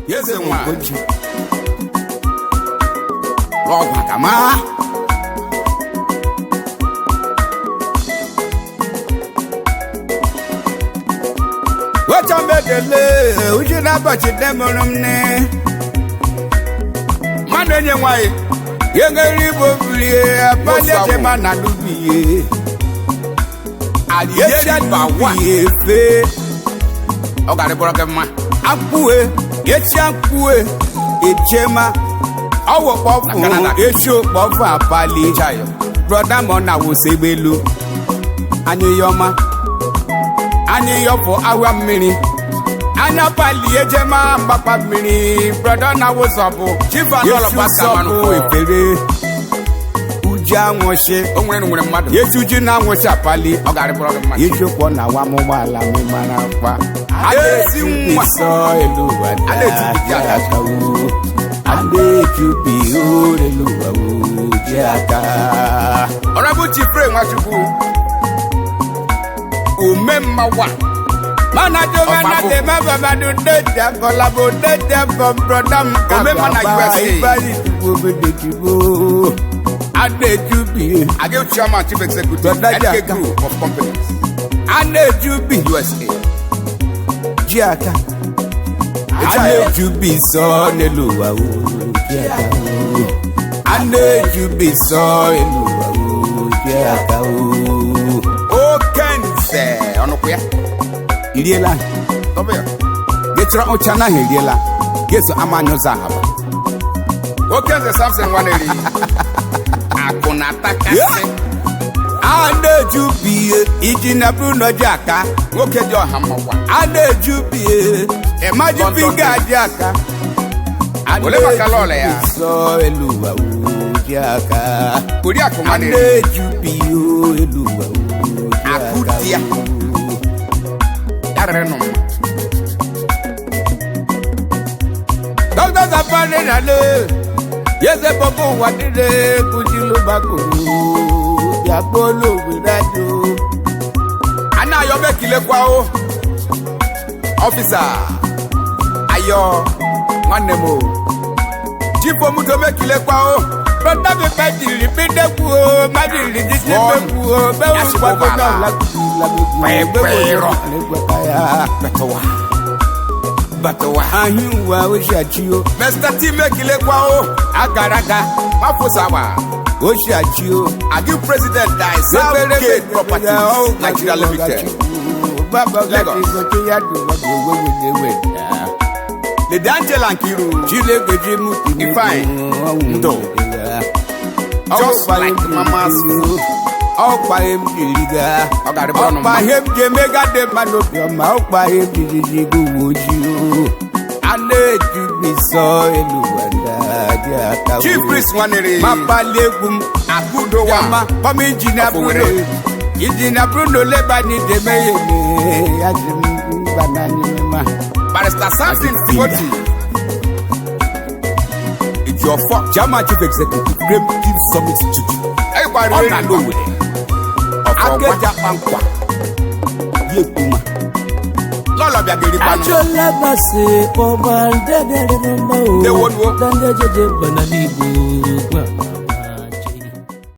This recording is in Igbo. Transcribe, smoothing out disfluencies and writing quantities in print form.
Eze nwa Oji. Ọgwụ kama. Wechamedele uju n'ụbọchị demụrụ m ne. Mmadụ enye nwanyị. Yengeri igbo bilie abalị ma na dubiye. Aliyeri ba wa. Yechi efe. Ọ gara bụrụ gị mma. Akpue yechi akpue echema. Ọwụ kpọfụ Na Canada. echi kpọfụ apali. Chayo. Brọda mọ na wụsị elu. Anyị yọma. Anyị yọfụ ahịa mmiri. Anya pali ejema mgbapa mmiri. Brọda na wụsọpụ. Chief Anọlọ Yesu Pascal sọpụ Manukwu. ekpere. Uju anwụsị. O nwere nwere mmadụ. Yesu ji na anwụsị apali. Ọ gara bụrụ gị mma. Yesu kwọ na wa mụ ụgbọala m mara mkpa. Ezi nwa. Sọ elu ụwa A na-etubi ji aka. aka wo. A na-etubi elu ụwa wo ji aka. Honorable Chief Ray Nwachukwu. Ume mma wa. Mana jọba na Ọ̀pá tẹ má bàbá dùn dẹ́jà kọlábó dẹ́jà bọ̀ brọ̀dá m Ome mma na USA. Ìbáyìí dùgbò bèdè dùgbò. Adéjúbì. Agil Chairman Chief Executive Brother NK Jack. Group of Companies Adéjúbì. USA. Ji aka. Adéjúbì sọ n'elu ụwa o ji aka o. Adéjúbì sọ elu ụwa o ji aka o. Oke nze ọnụkwụ ya. Iriela. Tọbụ ya. Gechọrọ ụcha naghị eriela. Geso ama anyụ ụzọ ahaba. Oke nze Samson Nwaneri. Akụ na atakasị. Adéjúbì iji na Bruno ji aka. Nwoke dị ọha mma wa. Adéjúbì ịmaji London figa ji aka. Ole maka lọọlọ ya? Adéjúbì sọ elu ụwa o ji aka. Oriakụ Nwaneri. Adéjúbì o elu ụwa o ji Akụ aka di ya. o. Ya rịrị nụ mma. Dr. Safari nale yese boko ụwa niile kujilu bakuru bịa gbolo werajo. Ana ayọ mekilekwa o. Ọfịsa Ayọ nwanne m o. Chief Omuto mekilekwa o. Brọda mi bẹ jìrì bí dẹ́kun o, má jìrì jíjí Wọ́n. bẹ́kun o, bẹ́ẹ̀ Yasi wọ́n bó gbàgbọ́ bàrà. náà lágùdù lágùdù. Pẹ̀pẹ̀rọ. Lẹ́gbẹ̀káyà. Bẹ̀tọ̀wá. Bẹ̀tọ̀wá. Ahín wa ó ṣe àjí o, Mr. T mekilekwa o. agaraga Mafosawa. ó ṣe àjí o. Agil President Dai Southgate Properties Nigeria Limited. Lagos. Lady Angela Nkiru. Ifeanyi Ndo. Just like mama's. Ọkpa em jiri ga. Ọ ga-adịbụ ọnụ Ọkpa mma. ihe m ji emega dị mma n'obiọma, ọkpa ihe m jiri ji gị uwe ojii o. A na-eju m isọ elu ụwa ndị aka o. Chief Chris Nwaneri. Ma kpalie egwu m. Akudowa. Yama, kpọm injinia Ọ bụ Bruno. were. Injinia Bruno leba ni deme ya eme. Ya ji m mba na n'ime ma. Barrister Samson Timothy. Ejiofor. Chairman Chief Executive, Graham Team Summit Studio. Ekwari Ọ na Owerri. Ọfọgwa. Akeja Kpankwa. Yekuma. Lọ́lọ́ bịa ga-erikwanụ. Achola basi ọba ndebere mma o. Ndewo nuo. Ndị jeje bana n'Igbo gwa.